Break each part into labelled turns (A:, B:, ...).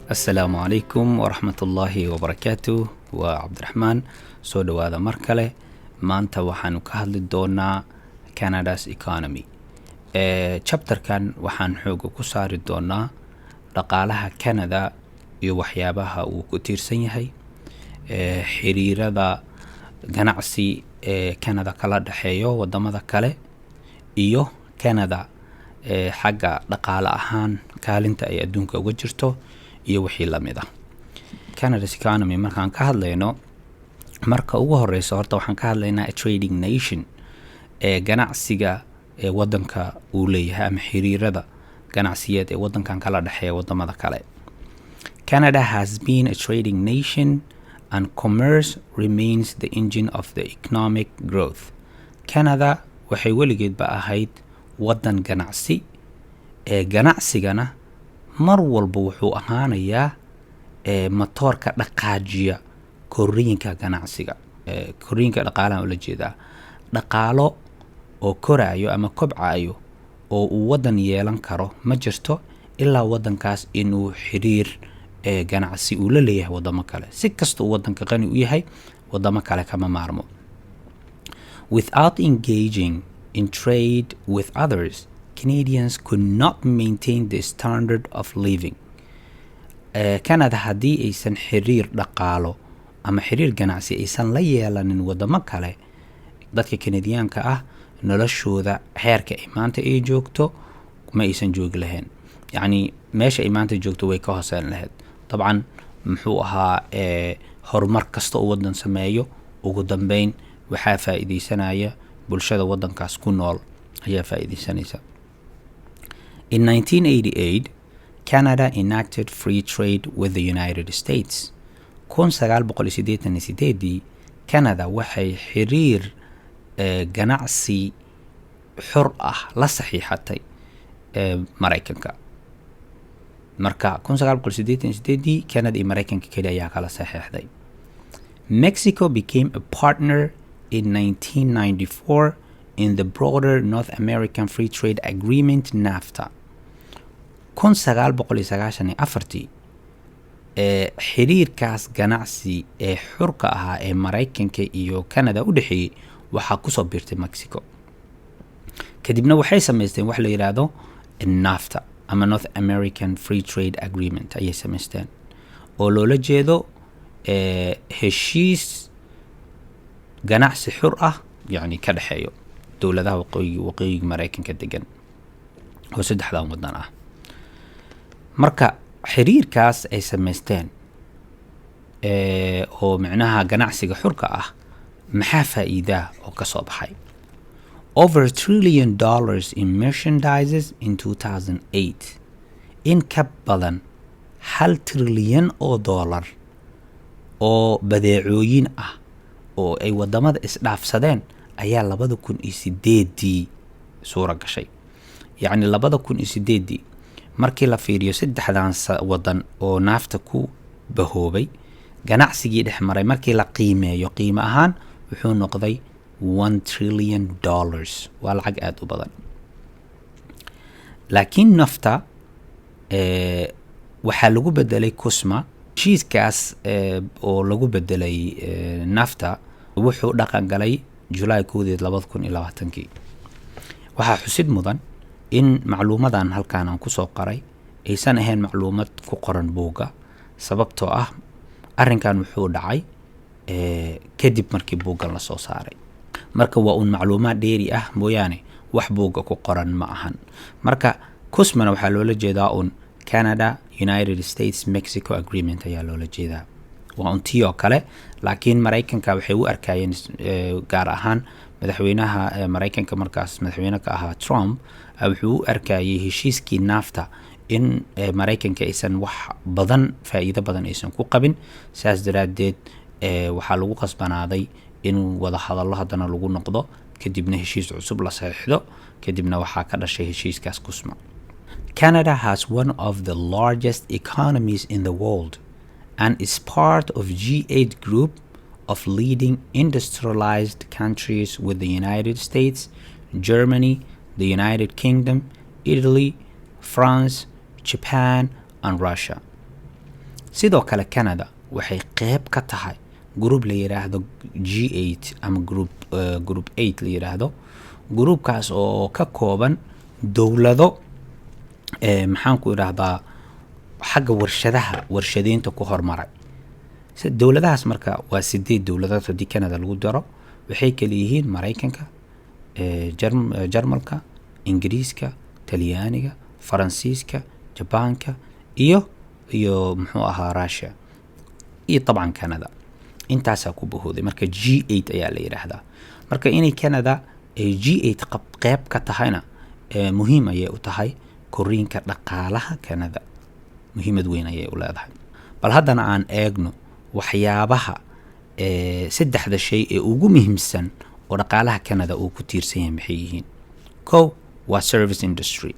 A: Asalaamu calaykum waraxmatullaahi wabarakaatu. Waa Cabdiraxmaan, soo dhowaada mar kale. Maanta waxaanu ka hadli doonaa Canada's economy. Chapterkan waxaan xooga ku saari doonaa dhaqaalaha Canada iyo waxyaabaha uu ku tiirsan yahay, xiriirada ganacsi ee Canada kala dhexeeyo wadamada kale, iyo Canada xagga dhaqaale ahaan kaalinta ay adduunka uga jirto iyo wixii lamid ah. Canada's economy markaan ka hadlayno, marka ugu horeyso horta waxaan ka hadlaynaa a trading nation, ee ganacsiga ee wadanka uu leeyahay ama xiriirada ganacsiyeed ee wadankan kala dhexeeya wadamada kale. Canada has been a trading nation and commerce remains the engine of the economic growth. Canada waxay weligeedba ahayd wadan ganacsi, ee ganacsigana mar walba wuxuu ahaanayaa matoorka dhaqaajiya koriinka ganacsiga, koriinka dhaqaalaha ula jeedaa. Dhaqaalo oo koraayo ama kobcayo oo uu wadan yeelan karo ma jirto ilaa wadankaas inuu xiriir ganacsi uu la leeyahay wadamo kale. Si kasta uu wadanka qani u yahay, wadamo kale kama maarmo. Without engaging in trade with others, Canadians could not maintain the standard of living. Canada haddii aysan xiriir dhaqaalo ama xiriir ganacsi aysan la yeelanin wadamo kale, dadka Kanadiyaanka ah noloshooda heerka ay maanta ay joogto ma aysan joogi lahayn. Yacni meesha ay maanta joogto way ka hooseyn lahayd. Dabcan, muxuu ahaa, horumar kasta uu wadan sameeyo, ugu dambeyn waxaa faa-iideysanaya bulshada wadankaas ku nool ayaa faa-iideysanaysa. In 1988, Canada enacted free trade with the United States. 1988-dii Canada waxay xiriir ganacsi xor ah la saxiixatay Maraykanka. Marka 1988-dii Canada iyo Maraykanka keli ayaa kala saxiixday. Mexico became a partner in 1994 in the broader North American Free Trade Agreement, NAFTA. 1994-ii xiriirkaas ganacsi ee xurka ahaa ee Maraykanka iyo Canada u dhexeeyey waxaa kusoo biirtay Mexico. Kadibna waxay samaysteen wax la yidhaahdo NAFTA ama North American Free Trade Agreement ayay samaysteen, oo loola jeedo heshiis ganacsi xur ah, yacni ka dhexeeyo dowladaha waqooyiga Maraykanka degan oo saddexdan wadan ah. Marka xiriirkaas ay samaysteen oo micnaha ganacsiga xurka ah, maxaa faa'iidaa oo ka soo baxay? Over $1 trillion in merchandises in 2008. In ka badan $1 trilyan oo badeecooyin ah oo ay wadamada isdhaafsadeen ayaa 2008-dii suura gashay. Yacni 2008-dii markii la fiiriyo, saddexdan wadan oo NAFTA ku bahoobay ganacsigii dhex maray markii la qiimeeyo qiimo ahaan, wuxuu noqday $1 trillion. Waa lacag aada u badan. Laakiin NAFTA waxaa lagu bedelay CUSMA. Heshiiskaas oo lagu bedelay NAFTA wuxuu dhaqan galay Julaay 1-deed 2020-kii. Waxaa xusid mudan in macluumadan halkaan aan kusoo qoray aysan ahayn macluumad ku qoran buugga, sababtoo ah arrinkan wuxuu dhacay kadib markii buuggan lasoo saaray. Marka waa uun macluumaad dheeri ah mooyaane, wax buugga ku qoran ma ahan. Marka CUSMAna waxaa loola jeedaa un Canada, United States, Mexico Agreement ayaa loola jeedaa. Waa un tii oo kale, laakiin Maraykanka waxay u arkayeen, gaar ahaan madaxweynaha Maraykanka markaas madaxweyne ka ahaa Trump, wuxuu u arkayay heshiiskii NAFTA in Maraykanka aysan wax badan, faa'iido badan aysan ku qabin. Saas daraaddeed waxaa lagu qasbanaaday in wada hadallo haddana lagu noqdo, kadibna heshiis cusub la saxiixdo. Kadibna waxaa ka dhashay heshiiskaas CUSMA. Canada has one of the largest economies in the world and is part of G8 group of leading industrialized countries with the United States, Germany, the United Kingdom, Italy, France, Japan, and Russia. Sidoo kale Canada waxay qeyb ka tahay group la yiraahdo G8 ama group 8 la yiraahdo, groupkaas oo ka kooban dowlado maxaan ku idhaahdaa, xagga warshadaha, warshadeynta ku hormaray. Dowladahaas marka waa sideed dowladood haddii Canada lagu daro. Waxay kala yihiin Maraykanka, Jarmalka, Ingiriiska, Talyaaniga, Faransiiska, Jabaanka iyo muxuu ahaa, Russia iyo dabcan Canada. Intaasaa ku bahooday, marka G8 ayaa la yidhaahdaa. Marka inay Canada ay G8 qeyb ka tahayna muhiim ayay u tahay koriinka dhaqaalaha Canada, muhiimad weyn ayay u leedahay. Bal haddana aan eegno waxyaabaha saddexda shay ee ugu muhiimsan oo dhaqaalaha Canada uu ku tiirsan yahay maxay yihiin? Kow waa service industry,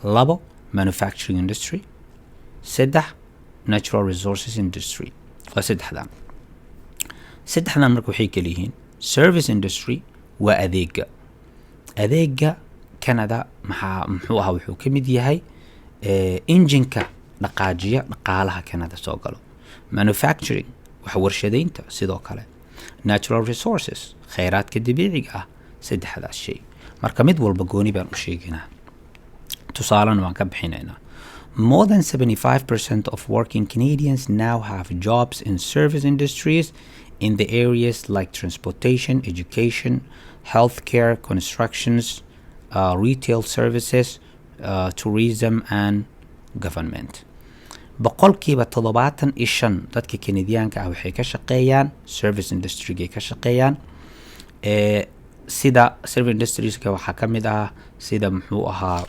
A: labo manufacturing industry, saddex natural resources industry. Waa saddexdan. Saddexdan marka waxay kala yihiin: service industry waa adeega. Adeega Canada maxaa muxuu ahaa, wuxuu ka mid yahay injinka dhaqaajiya dhaqaalaha Canada soo galo. Manufacturing, wax warshadeynta sidoo kale. Natural resources, kheyraadka dabiiciga ah. Saddexdaas shay marka mid walba gooni baan u sheegaynaa, tusaalena waan ka bixinaynaa. More than 75% of working Canadians now have jobs in service industries in the areas like transportation, education, healthcare, constructions, retail services, tourism and government. 75% dadka Kanadiyaanka ah waxay ka shaqeeyaan service industrygay ka shaqeeyaan. Sida service industrieska waxaa ka mid ah sida muxuu ahaa,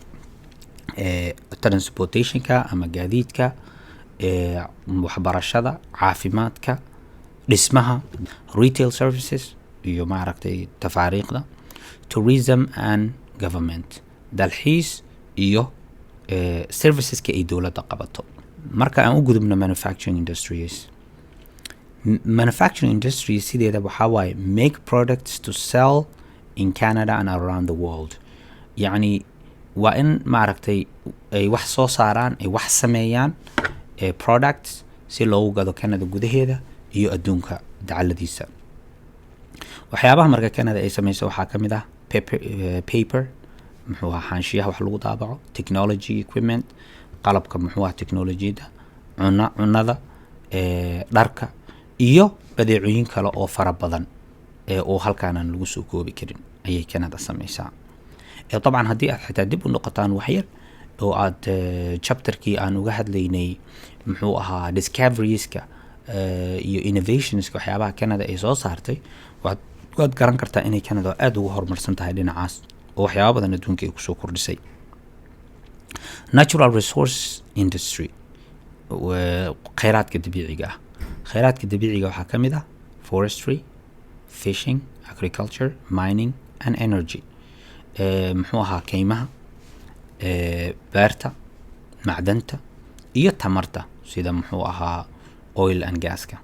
A: transportationka ama gaadiidka, waxbarashada, caafimaadka, dhismaha, retail services iyo maaragtay tafaariiqda, tourism and government, dalxiis iyo serviceska ay dowladda qabato. Marka aan u gudubno manufacturing industries. Manufacturing industry sideeda waxaa waaye make products to sell in Canada and around the world. Yacni waa in maaragtay ay wax soo saaraan, ay wax sameeyaan, products si loogu gado Canada gudaheeda iyo adduunka dacaladiisa. Waxyaabaha marka Canada ay sameyso waxaa ka mid ah paper, muxuu ahaa, xaanshiyaha wax lagu daabaco, technology equipment, qalabka muxuu ahaa technologiyadda, cunada, dharka iyo badeecooyin kale oo fara badan oo halkaanaan lagu soo koobi karin ayay Canada sameysaa. Dabcan haddii aad xitaa dib u noqotaan waxyar oo aad chapterkii aan uga hadlaynay muxuu ahaa, discoverieska iyo innovationska, waxyaabaha Canada ay soo saartay, waad garan kartaa inay Canada aada ugu horumarsan tahay dhinacaas oo waxyaaba badan adduunka ay kusoo kordhisay. Natural resource industry, kheyraadka dabiiciga ah. Kheyraadka dabiiciga waxaa ka mid ah forestry, fishing, agriculture, mining and energy. Muxuu ahaa, keymaha, beerta, macdanta iyo tamarta, sida muxuu ahaa, oil and gaska.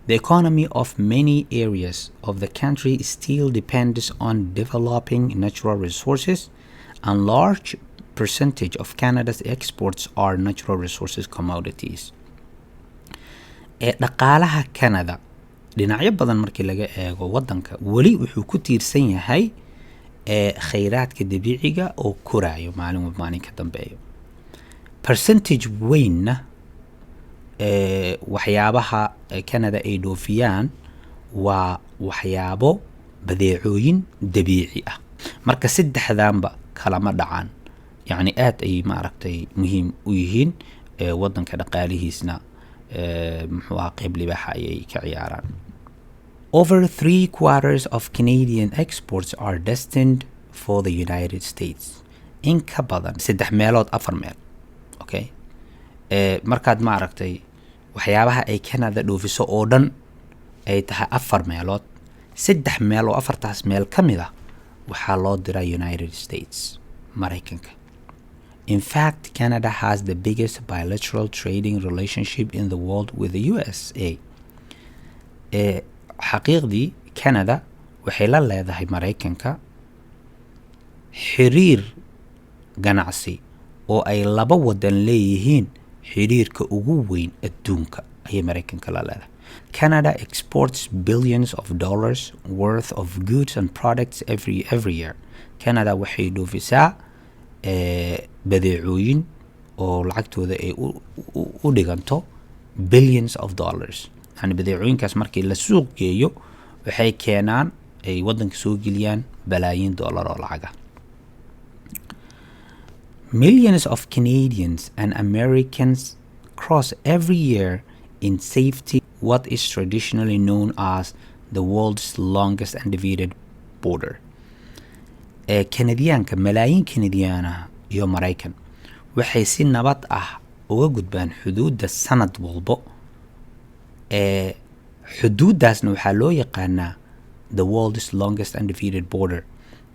A: The economy of many areas of the country still depends on developing natural resources, and large percentage of Canada's exports are natural resources commodities. Ee dhaqaalaha Canada dhinacyo badan markii laga eego, wadanka weli wuxuu ku tiirsan yahay ee kheyraadka dabiiciga oo korayo maalin walba maalin ka dambeeyo. Percentage weynna ee waxyaabaha Canada ay dhoofiyaan waa waxyaabo badeecooyin dabiici ah. Marka saddexdanba kalama dhacaan, yacni aad ayay maaragtay muhiim u yihiin ee wadanka dhaqaalihiisna muxuu ahaa, qeyb libaaxa ayay ka ciyaaraan. Over three quarters of Canadian exports are destined for the United States. In ka badan saddex meelood afar meel, okay, markaad maaragtay waxyaabaha ay Canada dhoofiso oo dhan ay tahay afar meelood, saddex meel oo afartaas meel ka mid ah waxaa loo diraa United States, Maraykanka. In fact, Canada has the biggest bilateral trading relationship in the world with the USA. Xaqiiqdii Canada waxay la leedahay Maraykanka xiriir ganacsi oo ay laba wadan leeyihiin. Xiriirka ugu weyn adduunka ayay Maraykanka la leedahay. Canada exports billions of dollars worth of goods and products every year. Canada waxay dhoofisaa badeecooyin oo lacagtooda ay u dhiganto billions of dollars. Yani badeecooyinkaas markii la suuq geeyo, waxay keenaan, ay wadanka soo geliyaan balaayiin dollar oo lacaga. Millions of Canadians and Americans cross every year in safety what is traditionally known as the world's longest undefended border. Ee Kanadiyaanka, malaayiin Kanadiyaanaha iyo Maraykan waxay si nabad ah uga gudbaan xuduudda sanad walbo. Ee xuduuddaasna waxaa loo yaqaanaa the world's longest undefended border,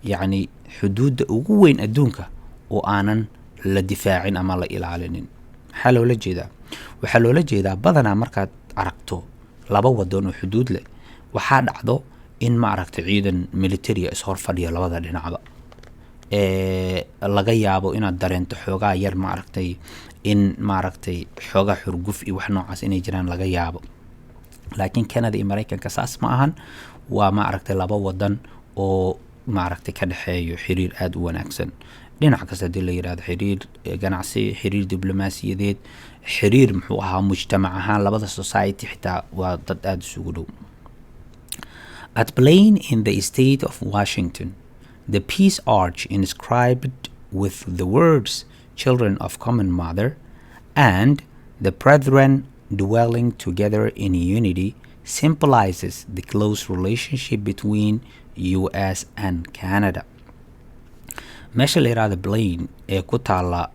A: yacni xuduudda ugu weyn adduunka oo aanan la difaacin ama la ilaalinin. Maxaa loola jeedaa? Waxaa loola jeedaa, badanaa markaad aragto laba wadan oo xuduud leh, waxaa dhacdo in, ma aragta, ciidan militaria ishor fadhiyo labada dhinacba. Laga yaabo inaad dareento xoogaa yar, ma aragtay, in, maaragtay, xoogaa xurguf iyo wax noocaas inay jiraan laga yaabo. Laakiin Canada iyo Maraykanka saas ma ahan. Waa, ma aragtay, laba wadan oo, maaragtay, ka dhexeeyo xiriir aada u wanaagsan dhinac kasta hadii la yirahdo: xiriir ganacsi, xiriir diblomaasiyadeed, xiriir, muxuu ahaa, mujtamac ahaan. Labada society xitaa waa dad aada isugu dhow. At Blaine in the state of Washington, the Peace Arch inscribed with the words "Children of Common Mother" and "the Brethren dwelling together in unity" symbolizes the close relationship between US and Canada. Meesha la yihahdo Blaine ee ku taala,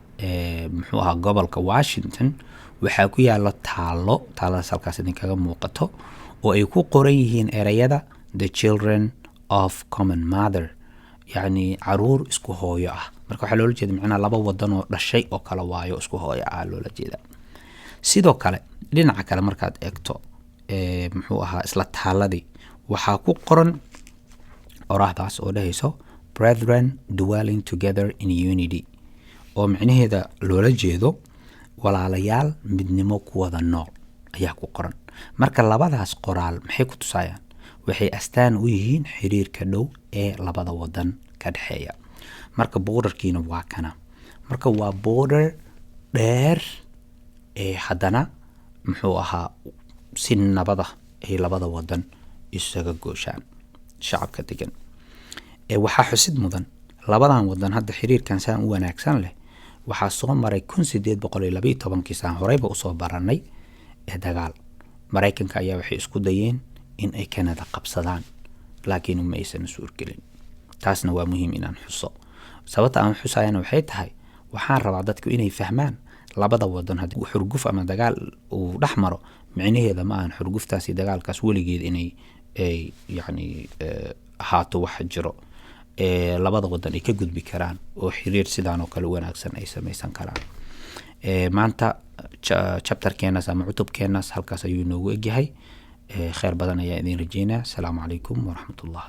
A: muxuu ahaa, gobolka Washington, waxaa ku yaala taalo, taaladaas halkaas idinkaga muuqato, oo ay ku qoran yihiin ereyada "the children of common mother", yacni caruur isku hooyo ah. Marka waxaa loola jeeda macnaha laba wadan oo dhashay oo kala waayo, isku hooyo ah loola jeeda. Sidoo kale, dhinaca kale markaad eegto, muxuu ahaa, isla taaladii waxaa ku qoran oraahdaas oo dhehayso "brethren dwelling together in unity", oo micnaheeda loola jeedo walaalayaal midnimo ku wada nool ayaa ku qoran. Marka labadaas qoraal maxay ku tusayaan? Waxay astaan u yihiin xiriirka dhow ee labada wadan ka dhexeeya. Marka borderkiina waa kana. Marka waa border dheer ee haddana, muxuu ahaa, si nabada ay labada wadan isaga gooshaan shacabka degan. Waxaa xusid mudan, labadan wadan hadda xiriirkan saan u wanaagsan leh waxaa soo maray 1812-kii, saan horeyba usoo baranay, ee dagaal. Maraykanka ayaa waxay isku dayeen in ay Canada qabsadaan, laakiin uma aysan suurgelin. Taasna waa muhiim inaan xuso. Sababta aan xusayana waxay tahay, waxaan rabaa dadku inay fahmaan labada wadan haddii xurguf ama dagaal uu dhex maro, micnaheeda ma ahan xurguftaasi, dagaalkaas weligeed inay ay yacni ahaato wax jiro. Labada wadan ay ka gudbi karaan oo xiriir sidaan oo kale wanaagsan ay samaysan karaan. Maanta chapterkeenaas ama cutubkeenaas halkaas ayuu inoogu egyahay. Kheyr badan ayaa idin rajeynaya. Asalaamu calaykum waraxmatullah.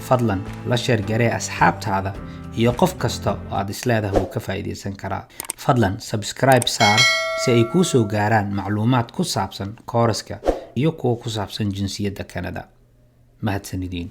A: Fadlan la share garee asxaabtaada iyo qof kasta oo aad isleedahay wuu ka faa'iidaysan karaa. Fadlan subscribe saar si ay kuu soo gaaraan macluumaad ku saabsan kooraska iyo kuwa ku saabsan jinsiyadda Canada. Mahadsanidin.